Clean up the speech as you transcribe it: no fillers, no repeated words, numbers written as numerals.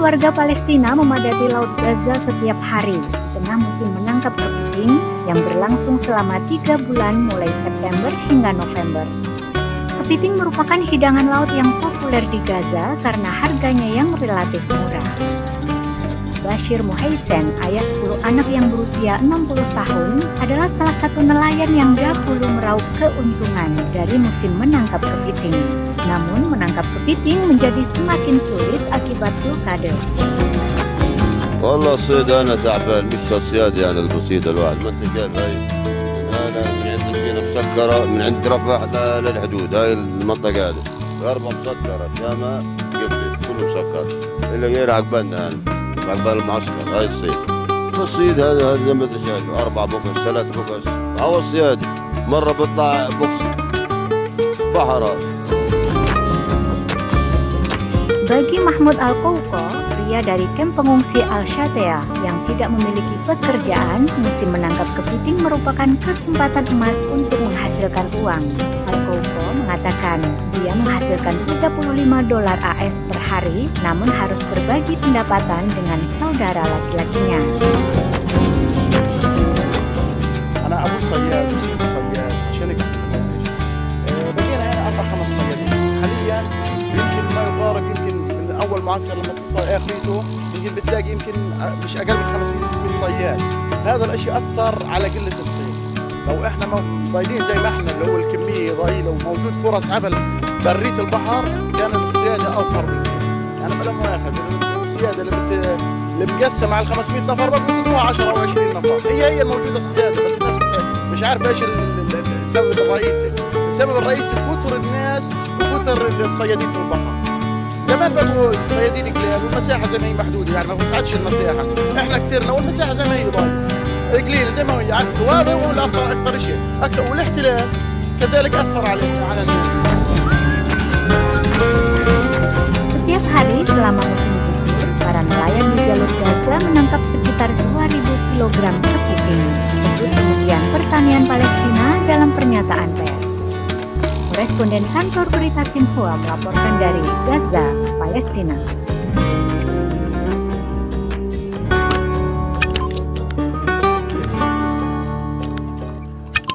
Ribuan warga Palestina memadati Laut Gaza setiap hari di tengah musim menangkap kepiting yang berlangsung selama 3 bulan mulai September hingga November. Kepiting merupakan hidangan laut yang populer di Gaza karena harganya yang relatif murah. Bashir Muhaisen, ayah 10 anak yang berusia 60 tahun, adalah salah satu nelayan yang dahulu meraup keuntungan dari musim menangkap kepiting. Namun, menangkap kepiting menjadi semakin sulit akibat blokade. والله الصيد انا تعبان، مش الصياد يعني البسيط الواحد، ما انت شايف هاي هذا من عند المدينه مسكره، من عند رفح للحدود، هاي المنطقه هذه اربع مسكره، شامه قبلي كله مسكر، اللي غير عقبالنا يعني عقبال المعسكر. هاي الصيد، الصيد هذا زي ما انت شايف 4 بوكس 3 بوكس، هو الصياد مره بيطلع بوكس بحر. Bagi Mahmud Al-Kouko, pria dari kamp pengungsi Al-Shatea yang tidak memiliki pekerjaan, musim menangkap kepiting merupakan kesempatan emas untuk menghasilkan uang. Al-Kouko mengatakan dia menghasilkan 35 dolar AS per hari, namun harus berbagi pendapatan dengan saudara laki-lakinya. أنا أبوي صياد وسيدي صياد، عشان هيك بقينا هنا 4-5 صيادين حاليا، يمكن ما يقارب يمكن من أول معسكر لما صار آخريته يمكن بتلاقي يمكن مش أقل من 500-600 صياد. هذا الأشي أثر على قلة الصيد. لو إحنا ضايلين زي ما إحنا اللي هو الكمية ضايلة وموجود فرص عمل برية البحر كان الصيادة أوفر من كده. يعني بلا مؤاخذة الصيادة اللي مقسمة على 500 نفر بقوا يزيدوها 10 أو 20 نفر، هي الموجودة الصيادة، بس الناس مش عارفة إيش السبب الرئيسي. السبب الرئيسي كتر الناس وكتر الصيادين في البحر. زمان بقوا الصيادين قلال والمساحة زي ما هي محدودة، يعني ما وسعتش المساحة، إحنا كترنا والمساحة زي ما هي ضايلة قليلة زي ما هي، وهذا هو اللي أثر أكثر شيء، أكثر، والاحتلال كذلك أثر علينا على الناس. Setiap hari selama musim gugur, para nelayan di jalur Gaza menangkap sekitar 2.000 kilogram kepiting, sebut Kementerian Pertanian Palestina dalam pernyataan pers. Koresponden kantor berita Xinhua melaporkan dari Gaza, Palestina.